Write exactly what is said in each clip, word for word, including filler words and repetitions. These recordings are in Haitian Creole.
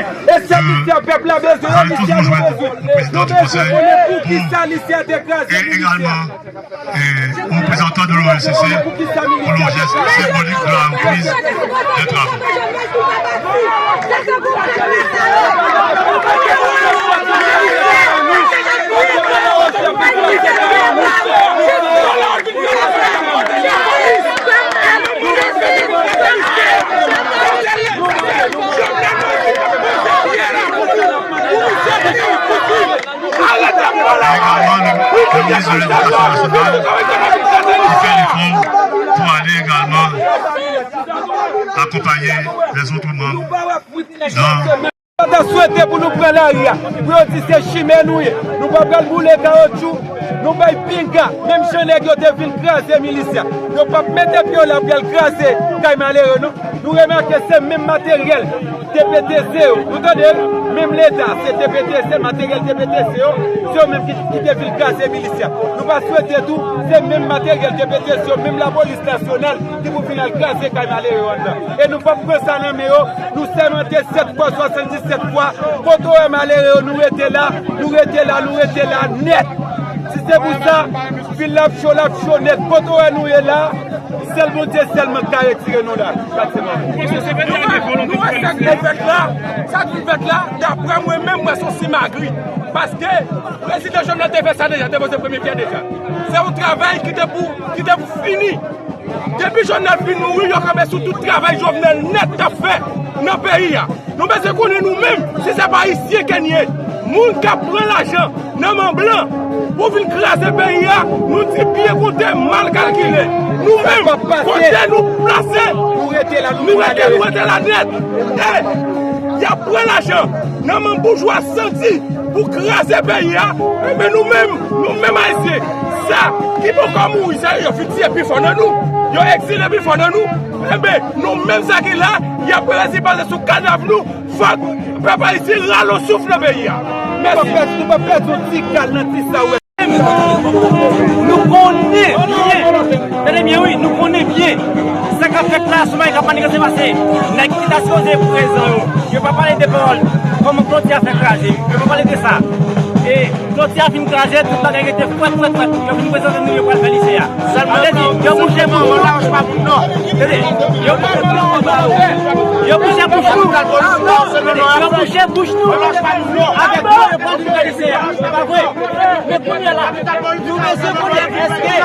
E se misye pèp la bezwen, e misye nou bezwen. Nou bezwen konnen poukisa misye te kraze milisya. E yon reprezantan de l'O L C C pour le geste symbolique de la reprise des travaux. Également, le, le ministre de l'Éducation nationale qui fait l'effort pour aller également accompagner les autres membres dans Nou ta swete pou nou pran lari a, pou yo di se chimè nou ye. Nou pa pral boule kawotchou, nou bay pinga. Menm jan nèg yo te vin kraze milisya, yo p ap mete pye yo la pou y al kraze kay malere, non. Nou remake se menm materyèl T P T C yo, nou tande, menm Leta, se T P T C, materyèl T P T C yo, se yo menm ki, ki te vin kraze milisya. Nou pa swete tou, se menm materyèl T P T C yo, menm lapolis nasyonal ki pou vin al kraze kay malere yo anndan. E nou p ap pran sa nan men yo, nou sèmante sèt fwa, swasanndisèt fwa, kote w wè malere yo, nou rete la, nou rete la, nou rete la nèt. Si se pou sa, vil la ap cho, l ap cho nèt. Kote w wè nou ye la, sèl Bondye sèlman k ka retire nou la. Sa k fèt la, sa k fèt la, daprè mwen menm, mwen se yon simagri. Paske prezidan Jovenel te fè sa deja, te poze premye pyè deja. Se yon travay ki te pou, ki te pou fini. Depi Jovenel fin mouri, yo kanpe sou tout travay Jovenel nèt t ap fè nan peyi a. Nou bezwen konnen nou menm, si se pa ayisyen ke n ye, moun k ap pran lajan nan men blan pou vin kraze peyi a, nou di byen konte, mal kalkile. Nou menm, kote nou plase, nou rete la, nou rete la nèt. E y ap pran lajan nan men boujwa santi pou kraze peyi a, enben nou menm, nou menm ayisyen, sa ki poko mouri, sa yo fin tiye pi fò nan nou, yo egzile pi fò nan nou, enben nou menm sa ki la, y ap rezi pase sou kadav nou, fòk pèp ayisyen rale yon souf nan peyi a. Mèsi. Nou pa pèdi, nou pa pèdi yon ti kal nan ti sa w wè. Nou konnen byen, tande byen wi, nou konnen byen sa k ap fèt la, sou Mayika pa ni kase pase. Nèg ki ta sipoze prezan yo, yo pa pale de pawòl kòman kloti a fè kraze, yo pa pale de sa. E kloti a fin kraze, tout bagay rete frèt, frèt, frèt. Yo vin prezante nou, yo pral fè lise a. Sa vle di, yo bouche bouch nou. Tande, yo bouche bouch nou. Yo bouche bouch nou. Yo bouche bouch nou. Avèk nou, yo pral vin fè lise a. Se pa vre. Men kounye a la, nou bezwen konnen èske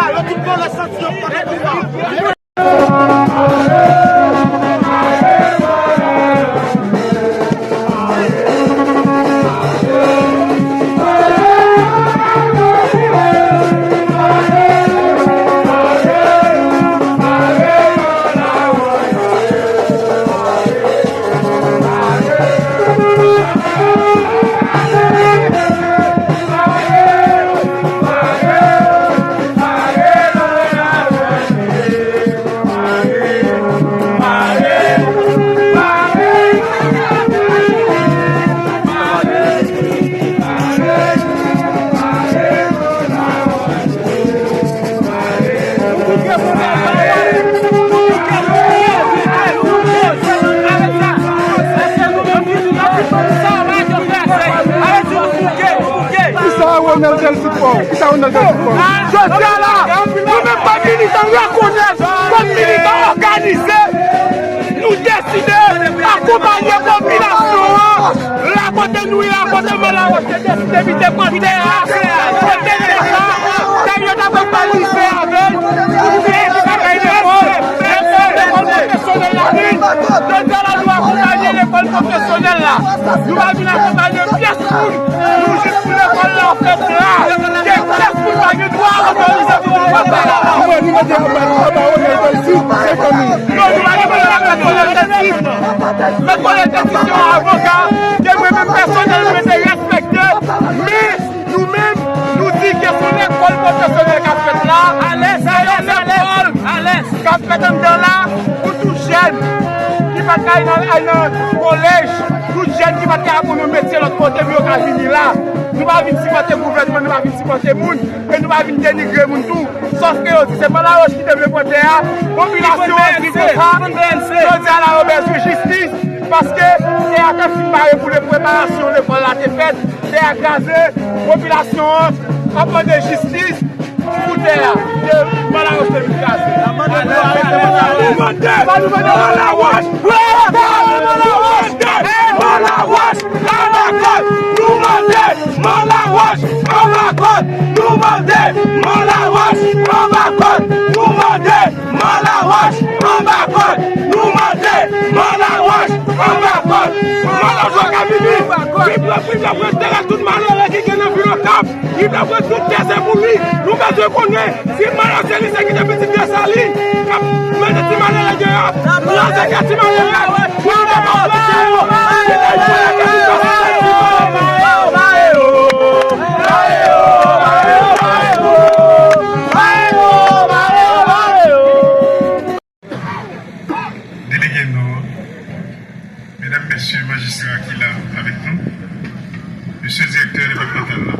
Kisa Ronel Delcy fè w? Kisa Ronel Delcy fè w? Jodi a la, nou menm kòm militan rekonèt, kòm militan òganize, nou deside akonpaye popilasyon an la kote nou ye a, kote m la, kote deside kite pwotè a, kote leta, kamyon ta pral pase avè l, pou fè travay lekòl, lekòl pwofesyonèl la vin. Jodi a la, nou akonpaye lekòl pwofesyonèl la. Nou pa vin akonpaye pyès moun. Nou jis pou lekòl la fèt la. Gen pyès moun pa gen dwa otorize pou nou fè sa la. Mwen, nou mete anba, anba Ronel Delcy, se fanmi. Non, nou pa gen pwoblèm avèk Ronel Delcy. Mèt Ronel Delcy se yon avoka ke mwen menm pèsonèl mwen te respekte. Men, nou menm, nou di ke se yon lekòl pwofesyonèl k ap fèt la. Alèz, alèz, alèz, alèz. K ap fèt anndan la pou tout jèn ki pa t ka al nan, al nan kolèj. Tout jèn ki pa t ka konn yon metye lòt kote pou yo ka vini la. Nou pa vin sipòte gouvènman, nou pa vin sipòte moun, e nou pa vin denigre moun tou. Sòf ke yo di se Manlawoch ki te vle pran tè a, popilasyon an di konsa, jodi a la yo bezwen jistis, paske tè a te fin bare pou le preparasyon lekòl la te fèt, tè a kraze, popilasyon an ap mande jistis. Pou tè a, ke Manlawoch te vin kraze. Nou mande pou arete Manlawoch. Sa nou mande Manlawoch. Arete Manlawoch. Manlawoch anba kòd. Nou mande Manlawoch anba kòd. Nou mande Manlawoch anba kòd. Nou mande Manlawoch anba kòd. Nou mande Manlawoch anba kòd. Manlawoch ka vini. Viv la, viv la, viv la, tout malere ki gen nan vil Okap. Li ta pran tout tè se pou li. Nou bezwen konnen si Manlawoch se li se ki te pitit Desalin k ap mennen ti malere deyò. Nan se ka ti malere, pou yo pa oblije yo. Kite yo la ka ti pase. Delege Nò, medam, mesye majistra ki la avèk nou, mesye direktè depatmantal la,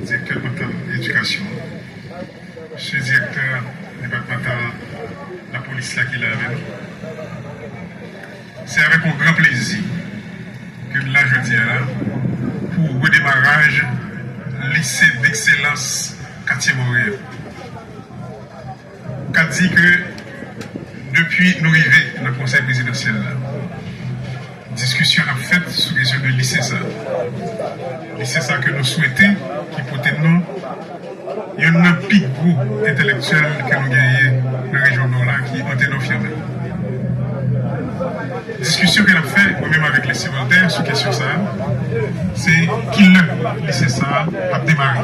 direktè depatmantal edikasyon, mesye direktè depatmantal lapolis la ki la avèk nou. Se avèk yon gran plezi ke n la jodi a la pou redemaraj Lise d'Ekselans Katye Mòrè a. Ka di ke depi nou rive nan konsèy prezidansyèl la, diskisyon ap fèt sou kesyon de lise sa. Lise sa ke nou swete ki pote non youn nan pi gwo entèlektyèl ke nou genyen nan rejyon Nò la, ki Anténor Firmin. Diskisyon ke n ap fè, mwen menm avèk Leslie Voltaire, sou kesyon sa a, se kilè lise sa a ap demare.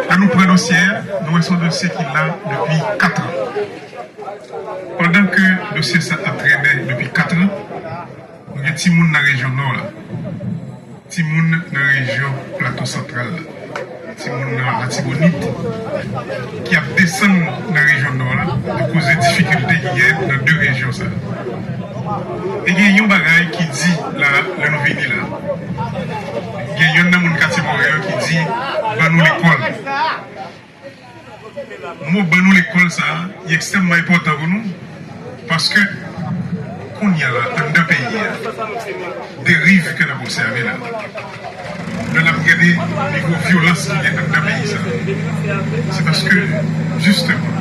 Lè nou pran dosye a, nou wè se yon dosye ki la depi kat an. Pandan ke dosye sa ap trennen depi kat an, nou gen timoun nan rejyon Nò la, timoun nan rejyon Plato Santral la, timoun nan Latibonit ki ap desann nan rejyon Nò la akoz de difikilte ki gen nan de rejyon sa yo. E gen yon bagay ki di la, lè nou vini la, gen youn nan moun Katye Mòrè yo ki di, "Ban nou lekòl." Mo "ban nou lekòl" sa a, li ekstrèmman enpòtan pou nou, paske kounye a la, anndan peyi a, deriv ke n ap obsève la, lè n ap gade nivo vyolans ki gen anndan peyi sa a, se paske, jisteman,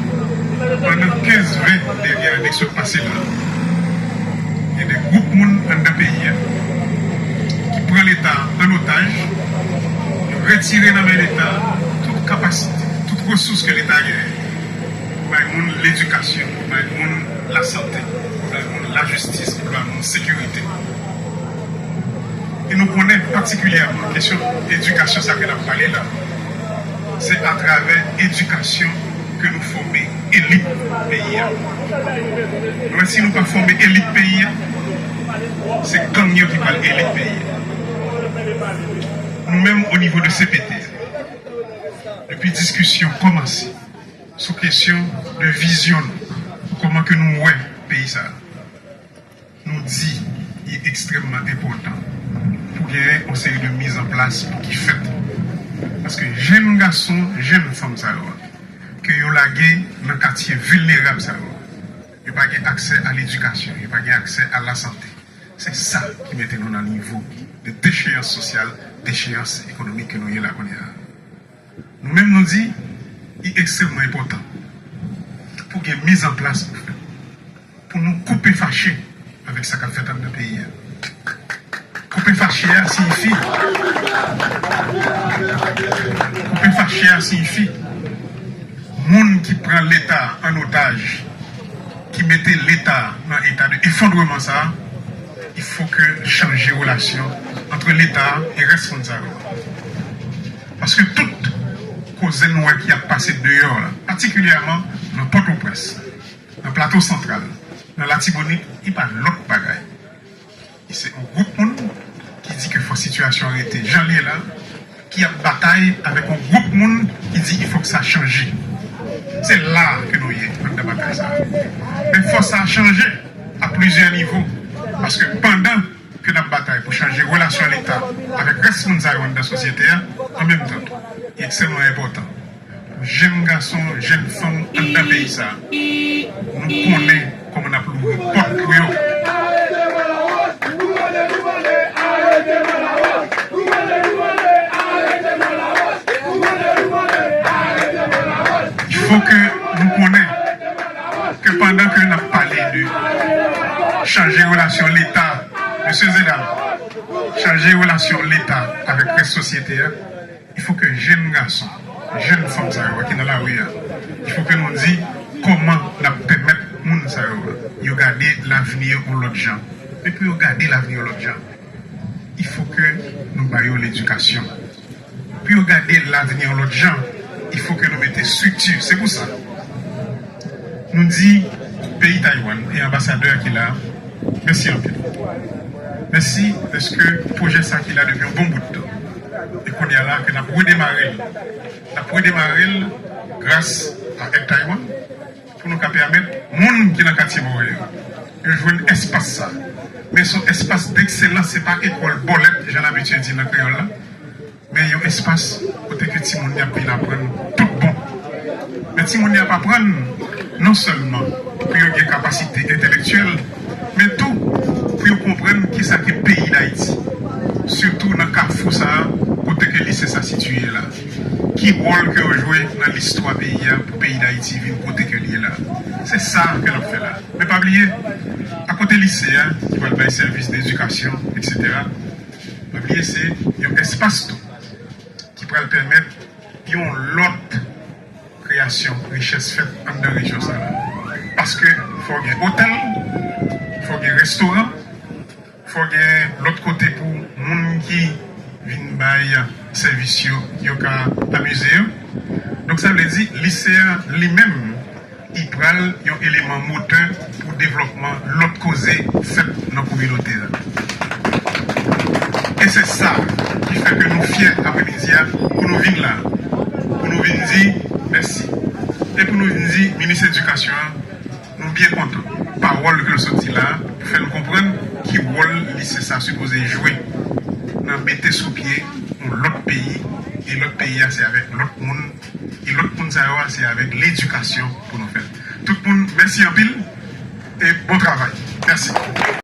pandan kenz, ven dènye ane ki sot pase la, gen de gwoup moun anndan peyi a ki pran Leta an otaj, yo retire nan men Leta tout kapasite, tout resous ke Leta genyen pou bay moun ledikasyon, pou bay moun lasante, pou bay moun lajistis, pou bay moun sekirite. E nou konnen patikilyèman kesyon edikasyon sa ke n ap pale la, se atravè edikasyon ke nou fòme elit peyi a. Nou wè, si nou pa fòme elit peyi a, se gang yo ki pral elit peyi a. Nou menm, o nivo de C P T, depi diskisyon kòmanse sou kesyon de vizyon nou, kòman ke nou wè peyi sa a, nou di li ekstrèmman enpòtan pou genyen yon seri de mizanplas pou ki fèt. Paske jèn gason, jèn fanm sa yo, ke yo lage nan katye vilnerab sa yo, yo pa gen aksè a ledikasyon, yo pa gen aksè a lasante. Se sa ki mete nou nan nivo de decheyans sosyal, decheyans ekonomik ke nou ye la kounye a. Nou menm, nou di, li ekstrèmman enpòtan pou gen mizanplas pou nou koupe fache avèk sa k ap fèt anndan peyi a. Koupe fache a siyifi, koupe fache a siyifi, moun ki pran Leta an otaj, ki mete Leta nan eta de efondreman sa a, il faut que chanje relasyon ant Leta e rès moun sa yo. Paske tout koze nou wè ki ap pase deyò la, patikilyèman nan Pòtoprens, nan Plato Santral, nan Latibonit, li pa lòt bagay. E se yon gwoup moun ki di ke fò sitiyasyon an rete jan l ye la, ki ap batay avèk yon gwoup moun ki di il faut que sa chanje. Se la ke nou ye anndan batay sa a. Men fò sa chanje a plizyè nivo. Paske pandan ke n ap batay pou chanje relasyon Leta avèk rès moun sa yo anndan sosyete a, an menm tan tou, li ekstrèmman enpòtan pou jèn gason, jèn fanm anndan peyi sa a, nou konnen kòman n ap louvri pòt pou yo. Il faut que nou konnen ke pandan ke n ap pale de chanje relasyon Leta, mesye e dam, chanje relasyon Leta avèk rès sosyete a, il faut que jèn gason, jèn fanm sa yo ki nan lari a, il faut que nou di kòman n ap pèmèt moun sa yo, yo gade lavni yo yon lòt jan. Men pou yo gade lavni yo lòt jan, il faut que nou ba yo ledikasyon. Pou yo gade lavni yon lòt jan, il faut que nou mete estrikti. Se pou sa nou di peyi Taiwan e anbasadè a ki la, mèsi anpil. Mèsi paske pwojè sa ki la depi yon bon bout tan. E kounye a la ke n ap redemare l. N ap redemare l gras a Air Taiwan pou nou ka pèmèt moun ki nan katye Mòrèy yo, yo jwenn espas sa. Men se yon espas dekselans, se pa ekòl bòlèt, jan n abitye di nan kreyòl la. Men yon espas kote ke timoun yo ap vin aprann tout bon. Men timoun yo ap aprann non sèlman pou yo gen kapasite entelektyèl, men tou pou yo konprann kisa ke peyi Dayiti. Sitou nan kafou sa a, kote ke lise sa sitiye la. Ki wòl ke yo jwe nan listwa peyi a pou peyi Dayiti vin kote ke l ye la. Se sa ke n ap fè la. Men pa bliye, akote lise a, ki pral bay sèvis de edikasyon, etsetera, pa bliye se yon espas tou ki pral pèmèt yon lòt kreyasyon richès fèt anndan rejyon sa la. Paske fò gen otèl, fò gen restoran, fò gen lòt kote pou moun ki vin bay sèvis yo, yo ka amize yo. Donk sa vle di, lise a li menm, li pral yon eleman motè pou devlòpman lòt koze fèt nan kominote a. E se sa ki fè ke nou fyè apremidi a pou nou vin la, pou nou vin di mèsi. E pou nou vin di minis edikasyon an, nou byen kontan pawòl ke l sot di la a, pou fè n konprann ki wòl lise sa sipoze jwe nan mete sou pye yon lòt peyi, e lòt peyi a se avèk lòt moun, e lòt moun sa yo a se avèk ledikasyon pou nou fè l. Tout moun, mèsi anpil e bon travay. Mèsi.